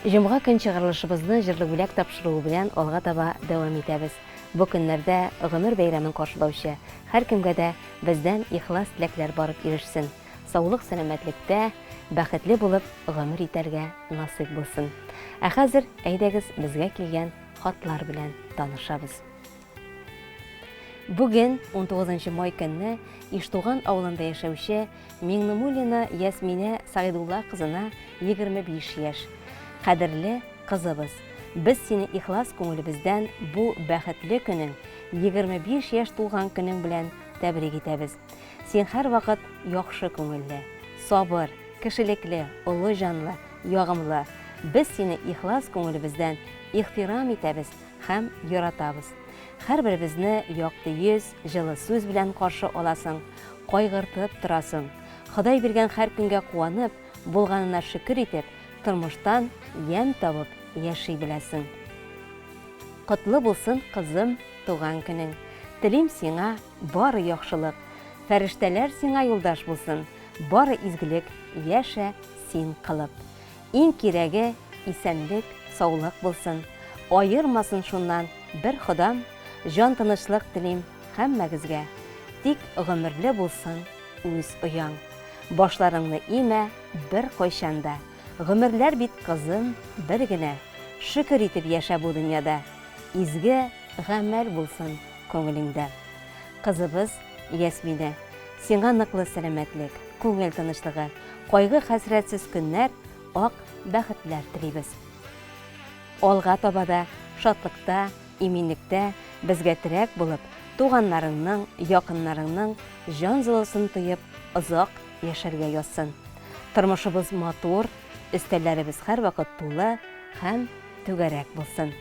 Җомга көн чыгарылышыбызны җырлы бүләк тапшыруы белән алга таба дәвам итәбез. Бу көннәрдә гомер бәйрәмен каршылаучы һәркемгә дә бездән ихлас теләкләр барып ирешсен. Саулык-сәламәтлектә, бәхетле булып гомер итәргә насыйп булсын. Ә хәзер, әйдәгез, безгә килгән хатлар белән танышабыз. Бүген, 19 май көнне, Иштуган авылында яшәүче Миңнемуллина Ясминә Сәгыйдулла кызына 25 яшь. Кадерле кызыбыз! Без сине ихлас күңелебездән бу бәхетле көнең, 25 яшь тулган көнең белән тәбрик итәбез. Син һәрвакыт яхшы күңелле, сабыр, кешелекле, олы җанлы, ягымлы. Без сине ихлас күңелебездән ихтирам итәбез һәм яратабыз. Һәрберебезне якты йөз, җылы сүз белән каршы аласың, кайгыртып торасың. Ходай биргән һәр көнгә куанып, булганына шөкер итеп, тормыштан ямь табып яши беләсең. Котлы булсын, кызым, туган көнең. Телим сиңа бары яхшылык. Фәрештәләр сиңа юлдаш булсын, бары изгелек яшә син кылып. Иң кирәге, исәнлек, саулык булсын. Аермасын шуннан бер Ходам, җан тынычлык телим һәммәгезгә. Тик гомерле булсын үз ояң. Башларыңны имә беркайчан да. Гомерләр бит, кызым, бер генә. Шөкер итеп яшә бу дөньяда. Изге гамәл булсын күңелеңдә. Кызыбыз Ясминә, сиңа ныклы сәламәтлек, күңел тынычлыгы, кайгы-хәсрәтсез көннәр, ак бәхетләр телибез. Алга таба да шатлыкта, иминлектә безгә терәк булып, туганнарыңның, якыннарыңның җан җылысын тоеп озак яшәргә язсын. Тормышыбыз матур, өстәлләребез һәрвакыт тулы һәм түгәрәк булсын.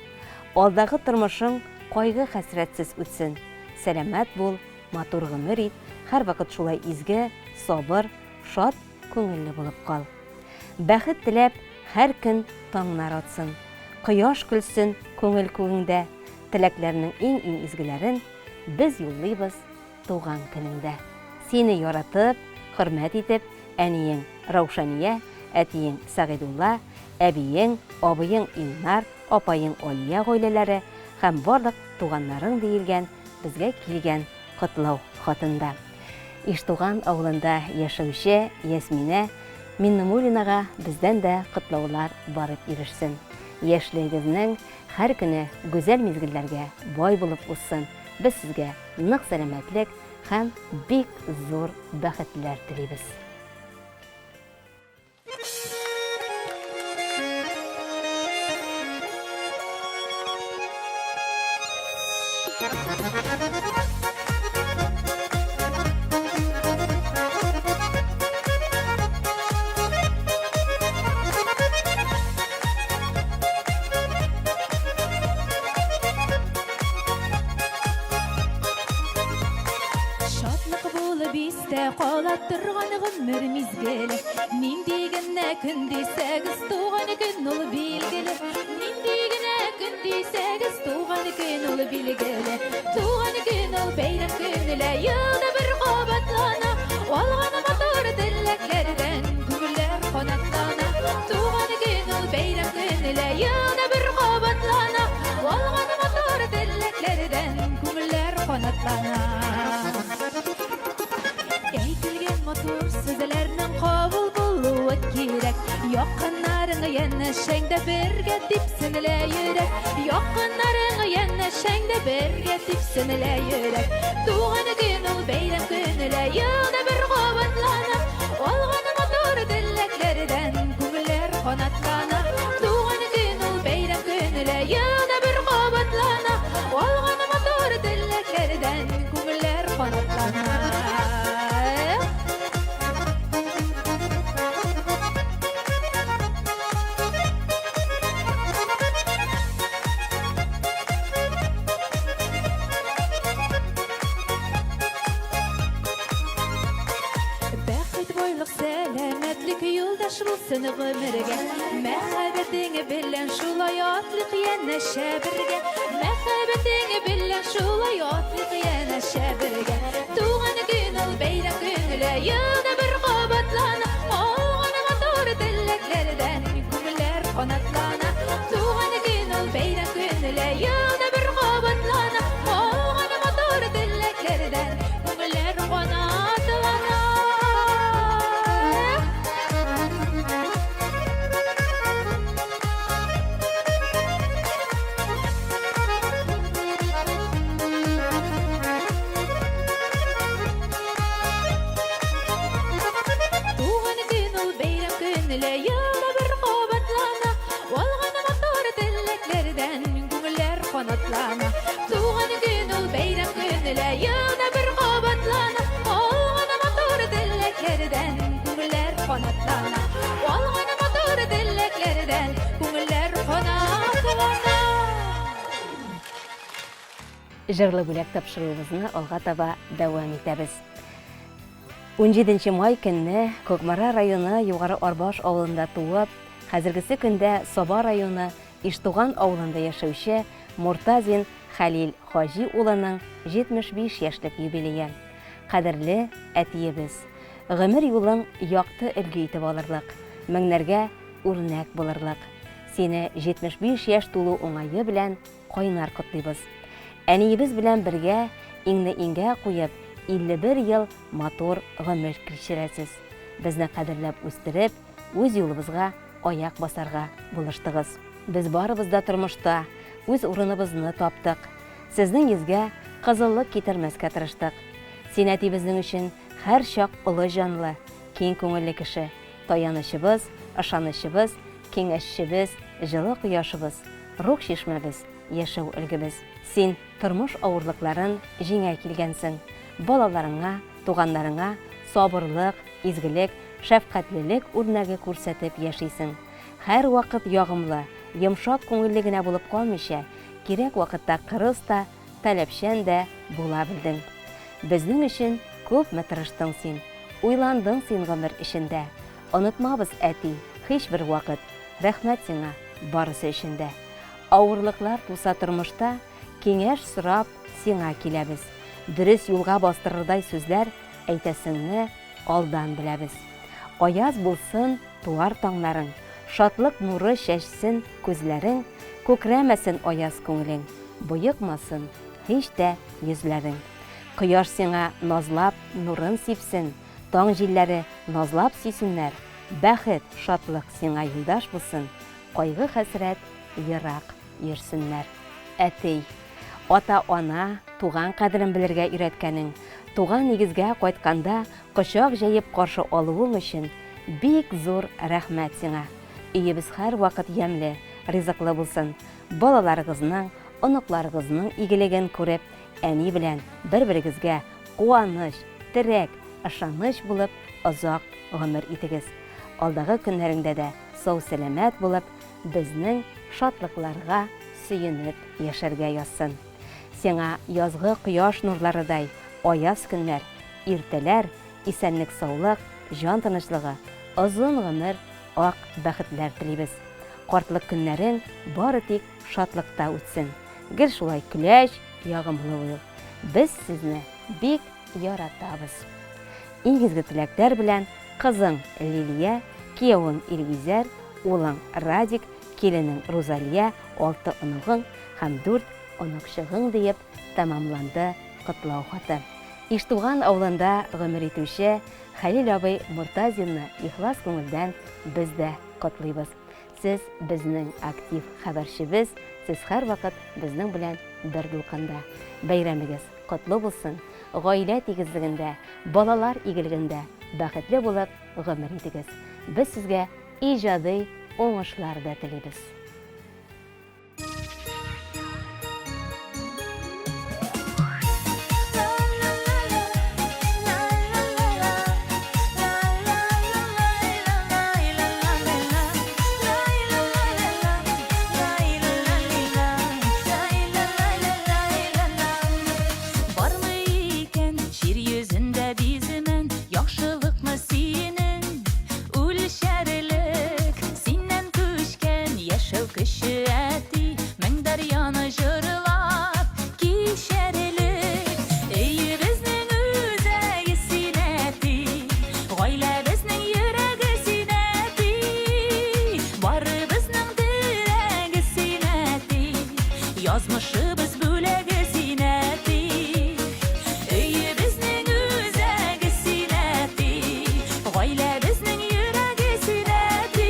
Алдагы тормышың кайгы-хәсрәтсез үтсен. Сәламәт бул, матур гомер ит, һәрвакыт шулай изге, сабыр, шат күңелле булып кал. Бәхет теләп, һәр көн таңнар атсын. Кояш көлсен күңел күгеңдә. Теләкләрнең иң-иң изгеләрен без юллыйбыз туган көнеңдә. Сине яратып, хөрмәт итеп, әниең Раушания, әтиең Сәгыйдулла, әбиең, абыең Илнар, апаең Алия гаиләләре һәм барлык туганнарың диелгән безгә килгән котлау хатында. Иштуган авылында яшәүче Ясминә Миннемуллинага бездән дә котлаулар барып ирешсен. Яшьлегегезнең һәр көне гүзәл мизгелләргә бай булып узсын. Без сезгә нык сәламәтлек һәм бик зур бәхетләр телибез. Шатлык булып истә кала торган гомер мизгеле. Нинди генә көн дисәгез, туган көн ул билгеле. Нинди генә көн дисәгез, туган көн ул билгеле. Туган көн ул бәйрәм көне лә елда бер кабатлана. Алган матур теләкләрдән күңелләр канатлана. Туган көн ул бәйрәм көне лә елда бер кабатлана. Алган матур теләкләрдән күңелләр канатлана. Әйтелгән матур сүзләрнең кабул булуы кирәк. Якыннарың янәшәңдә бергә типсен лә йөрәк. Якыннарың янәшәңдә бергә типсен лә йөрәк. Туган көн ул бәйрәм көне лә елда бер кабатлана. Алган матур теләкләрдән күңелләр канатлана. Туган көн ул бәйрәм көне лә елда бер кабатлана. Алган матур теләкләрдән күңелләр канатлана. Бәхет, байлык, сәламәтлек юлдаш булсын гомергә. Мәхәббәтең белән шулай атлыйк янәшә бергә. Мәхәббәтең белән шулай атлыйк янәшә бергә. Туган көн ул бәйрәм көне лә елда бер кабатлана. Алган матур теләкләрдән күңелләр канатлана. канатлана. Туган көн ул бәйрәм көне лә, елда бер кабатлана. Алган матур теләкләрдән күңелләр канатлана. Алган матур теләкләрдән күңелләр канатлана. Җырлы бүләк тапшыруыбызны алга таба дәвам итәбез. 17 май көнне Кукмара районы Югары Арбаш авылында туып, хәзергесе көндә Саба районы Иштуган авылында яшәүче Муртазин Хәлил Хаҗи улының 75 яшьлек юбилее. Кадерле әтиебез! Гомер юлың якты өлге итеп алырлык, меңнәргә үрнәк булырлык. Сине 75 яшь тулу уңае белән кайнар котлыйбыз. Әниебез белән бергә иңне-иңгә куеп, 51 ел матур гомер кичерәсез. Безне кадерләп үстереп, үз юлыбызга аяк басарга булыштыгыз. Без барыбыз да тормышта үз урыныбызны таптык. Сезнең йөзгә кызыллык китермәскә тырыштык. Син әти безнең өчен һәрчак олы җанлы, киң күңелле кеше, таянычыбыз, ышанычыбыз, киңәшчебез, җылы кояшыбыз, рух чишмәбез, яшәү өлгебез. Син тормыш авырлыкларын җиңә килгәнсең. Балаларыңа, туганнарыңа сабырлык, изгелек, шәфкатьлелек үрнәге күрсәтеп яшисең. Һәрвакыт ягымлы, йомшак күңелле генә булып калмыйча, кирәк вакытта кырыс та, таләпчән дә була белдең. Безнең өчен күпме тырыштың син, уйландың син гомер эчендә. Онытмабыз, әти, һичбер вакыт, рәхмәт сиңа барысы өчен дә. Авырлыклар туса тормышта, киңәш сорап сиңа киләбез. Дөрес юлга бастырырдай сүзләр әйтәсеңне алдан беләбез. Аяз булсын туар таңнарың, шатлык нуры чәчсен күзләрең, күкрәмәсен аяз күңелең, боекмасын һич тә йөзләрең. Кояш сиңа назлап нурын сипсен, таң җилләре назлап сөйсеннәр, бәхет, шатлык сиңа юлдаш булсын, кайгы-хәсрәт ерак йөрсеннәр. Әти, ата-ана, туган кадерен белергә өйрәткәнең, туган нигезгә кайтканда кочак җәеп каршы алуың өчен бик зур рәхмәт сиңа. Өебез һәрвакыт ямьле, ризыклы булсын. Балаларыгызның, оныкларыгызның игелеген күреп, әни белән бер-берегезгә куаныч, терәк, ышаныч булып озак гомер итегез. Алдагы көннәреңдә дә сау-сәламәт булып, безнең шатлыкларга сөенеп яшәргә язсын. Сиңа язгы кояш нурларыдай аяз көннәр, иртәләр, исәнлек-саулык, җан тынычлыгы, озын гомер, ак бәхетләр телибез. Картлык көннәрең бары тик шатлыкта үтсен. Гел шулай көләч, ягымлы бул. Без сезне бик яратабыз. Иң изге теләкләр белән кызың Лилия, киявең Илгизәр, улың Радик, киленең Рузалия, алты оныгың һәм дүрт оныкчыгың диеп тәмамланды котлау хаты. Иштуган авылында гомер итүче Хәлил абый Мортазинны ихлас күңелдән без дә котлыйбыз. Сез безнең актив хәбәрчебез, сез һәрвакыт безнең белән бер дулкында. Бәйрәмегез котлы булсын, гаилә тигезлегендә, балалар игелегендә бәхетле булып гомер итегез. Без сезгә иҗади уңышлар да телибез. Бармы икән җир йөзендә биземән яхшылыкны синең үлчәрлек синнән күчкән яшәү көче әти мең дәрьяны җырлап кичәрлек өебезнең үзәге син әти гаиләбезнең йөрәге син әти барыбызның терәге син әти язмышыбыз бүләге син әти өебезнең үзәге син әти гаиләбезнең йөрәге син әти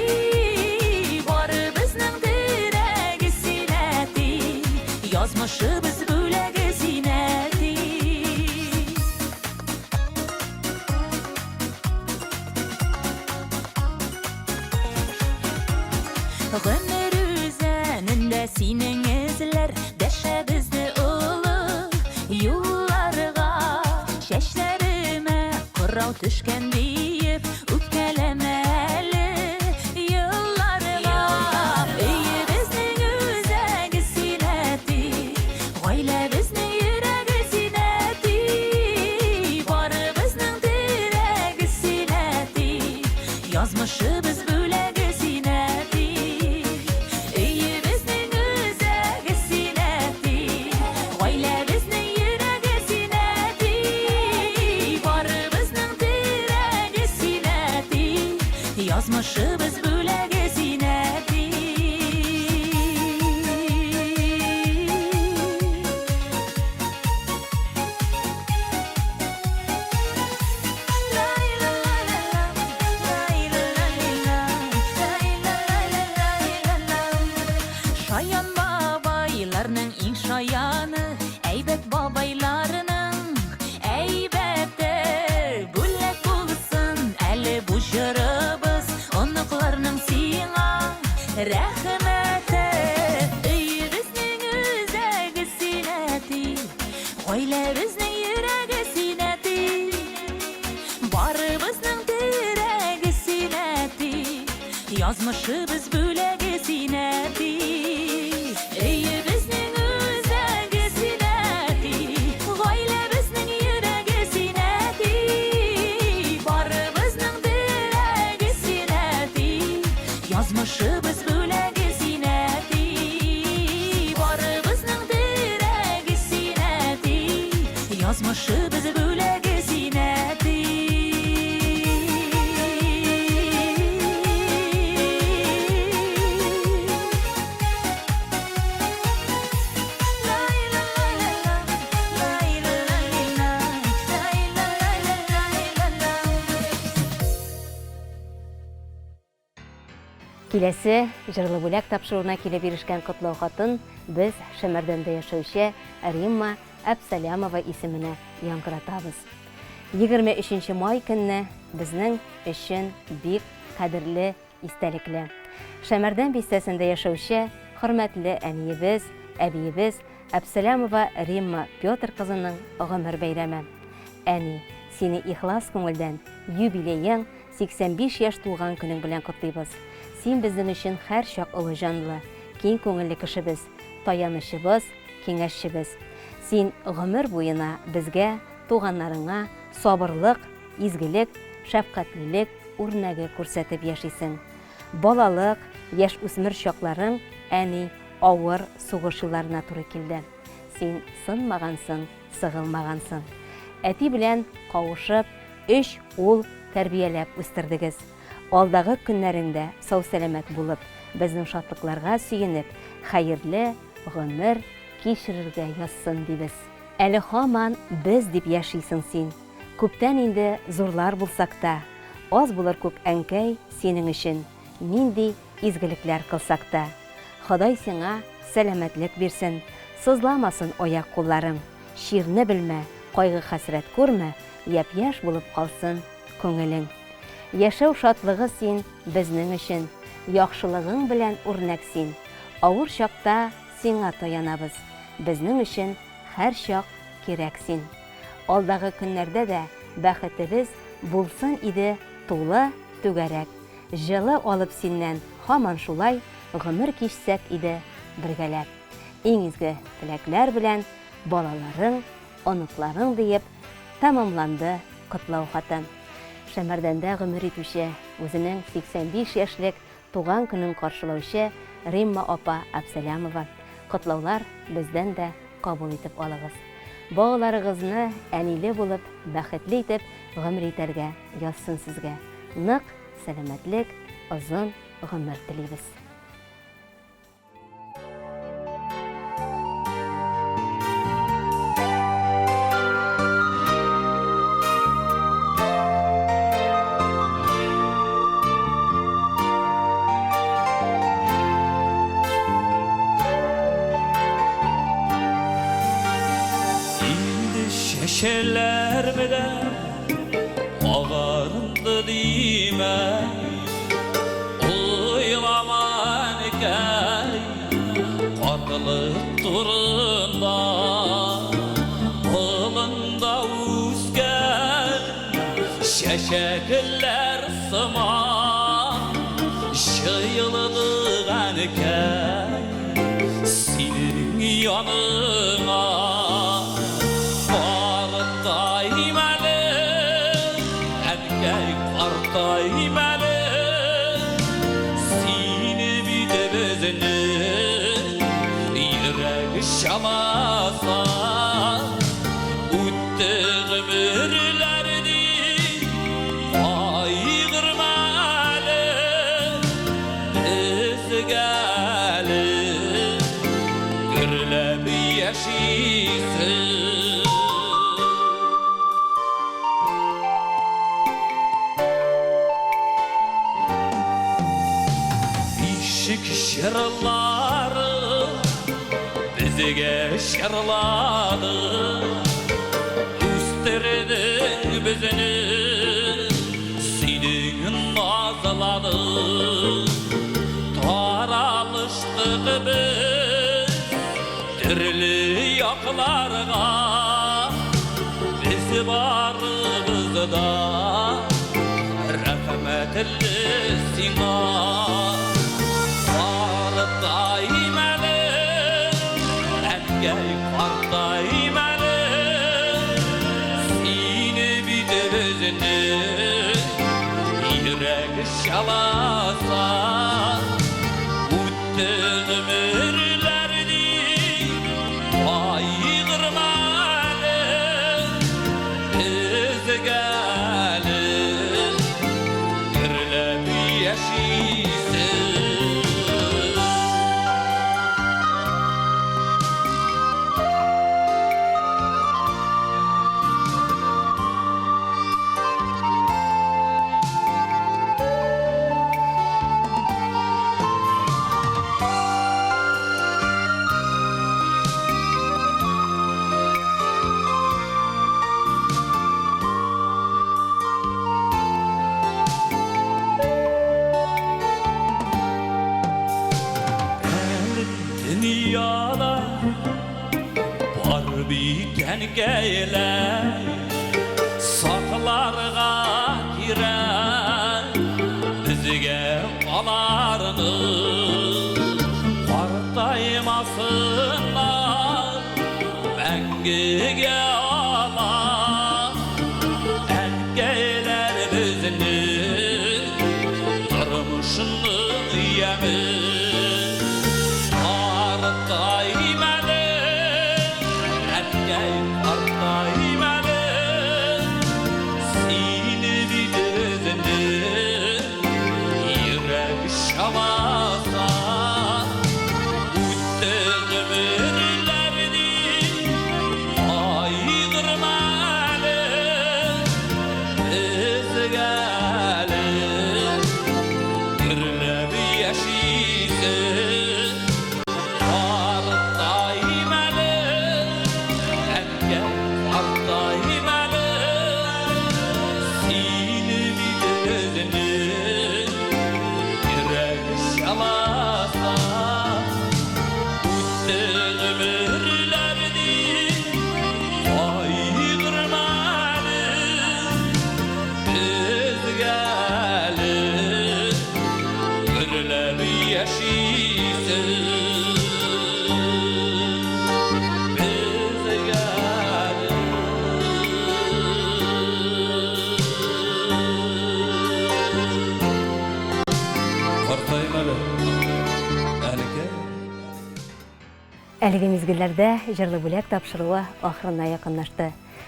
барыбызның терәге син әти язмышыбыз бүләге син әти. Гомер үзәнендә синең эзләр дәшә. Дәшә безне олы юлларга. Чәчләремә кырау төшкән диеп, үпкәләмә әле елларга. Өебезнең үзәге син, әти, гаиләбезнең йөрәге син, әти, барыбызның терәге син, әти, язмышыбыз бүләге син, әти. Өебезнең үзәге син, әти, гаиләбезнең йөрәге син, әти, барыбызның терәге син, әти, язмышыбыз бүләге син, әти. Шаян бабайларның иң шаяны, әйбәт бабайларның әйбәте. Бүләк булсын әле бу җырыбыз, оныкларның сиңа рәхмәте. Өебезнең үзәге син, әти, гаиләбезнең йөрәге син, әти, барыбызның терәге син, әти, язмышыбыз бүләге син, әти. Өебезнең үзәге син, әти, гаиләбезнең йөрәге син, әти, барыбызның терәге син, әти, язмышыбыз бүләге син, әти, барыбызның терәге син, әти, язмышыбыз бүләге син, әти. Киләсе җырлы бүләк тапшыруына килеп ирешкән котлау хатын без Шәмәрдәндә яшәүче Римма Әпсәләмова исеменә яңгыратабыз. 23 май көнне безнең өчен бик кадерле, истәлекле. Шәмәрдән бистәсендә яшәүче хөрмәтле әниебез, әбиебез Әпсәләмова Римма Петр кызының гомер бәйрәме. Әни, сине ихлас күңелдән юбилеең 85 яшь тулган көнең белән котлыйбыз. Син безнең өчен һәрчак олы җанлы, киң күңелле кешебез, таянычыбыз, киңәшчебез. Син гомер буена безгә, туганнарыңа сабырлык, изгелек, шәфкатьлелек үрнәге күрсәтеп яшисең. Балалык, яшь үсмер чакларың, әни, авыр сугыш елларына туры килде. Син сынмагансың, сыгылмагансың. Әти белән кавышып, өч ул тәрбияләп үстердегез. Алдагы көннәреңдә сау-сәламәт булып, безнең шатлыкларга сөенеп, хәерле гомер кичерергә язсын, дибез. Әле һаман без дип яшисең син. Күптән инде зурлар булсак та, аз булыр күк әнкәй синең өчен, нинди изгелекләр кылсак та. Ходай сиңа сәламәтлек бирсен, сызламасын аяк-кулларың, чирне белмә, кайгы-хәсрәт күрмә, япь-яшь булып калсын күңелең. Яшәү шатлыгы син безнең өчен, яхшылыгың белән үрнәк син. Авыр чакта сиңа таянабыз, безнең өчен һәрчак кирәк син. Алдагы көннәрдә дә бәхетебез булсын иде тулы, түгәрәк. Җылы алып синнән һаман шулай гомер кичсәк иде бергәләп. Иң изге теләкләр белән балаларың, оныкларың диеп тәмамланды котлау хаты. Шәмәрдәндә гомер итүче, үзенең 85 яшьлек туган көнен каршылаучы Римма апа Әпсәләмова, котлаулар бездән дә кабул итеп алыгыз. Балаларыгызны әниле булып, бәхетле итеп гомер итәргә язсын сезгә. Нык сәламәтлек, озын гомер телибез. Инде чәчәләрме дә агарынды димә, Уйлама, әнкәй, картлык турында. Әнкәй, синең яныңа. Картайым әле, әнкәй, картайым әле, сине бит безне йөрәк чамаса. Үтте гомерләр ди, кайгырма әле, безгә әле гөрләп яшисе. Бишек җырлары безгә җырлады, Үстердең безне, сөйдең, назладың. Таралыштык без төрле якларга, Без барыбыз да рәхмәтле сиңа. Картайм әле, әнкәй, картайм әле, сине бит безне йөрәк чаласа. Үтте гомерләр ди, кайгырма әле, безгә әле гөрләп яшисе. Әле дөньяда бар бит әнкәйләр, Сакларга кирәк безгә аларны. Картаймасыннар мәңгегә алар, Әнкәйләр безнең тормышның яме. Картайм әле, әнкәй, картайм әле, сине бит безне йөрәк чаласа. Үтте гомерләр ди, кайгырма әле, безгә әле гөрләп яшисе. Картайм әле, әнкәй, картайм әле, сине бит безне йөрәк чаласа. Үтте гомерләр ди, кайгырма әле, безгә әле гөрләп яшисе. Безгә әле. Картайм әле, әнкәй. Әлеге мизгелләрдә Җырлы бүләк тапшыруы ахырына якынлашты.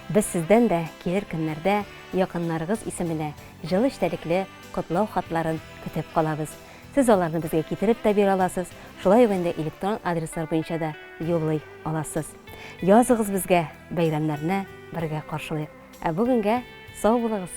Без сездән дә килер көннәрдә якыннарыгыз исеменә җылы эчтәлекле котлау хатларын көтеп калабыз. Сез аларны безгә китереп тә бирә аласыз, шулай ук инде электрон адреслар буенча да юллый аласыз. Языгыз безгә, бәйрәмнәрне бергә каршылыйк. Ә бүгенгә сау булыгыз!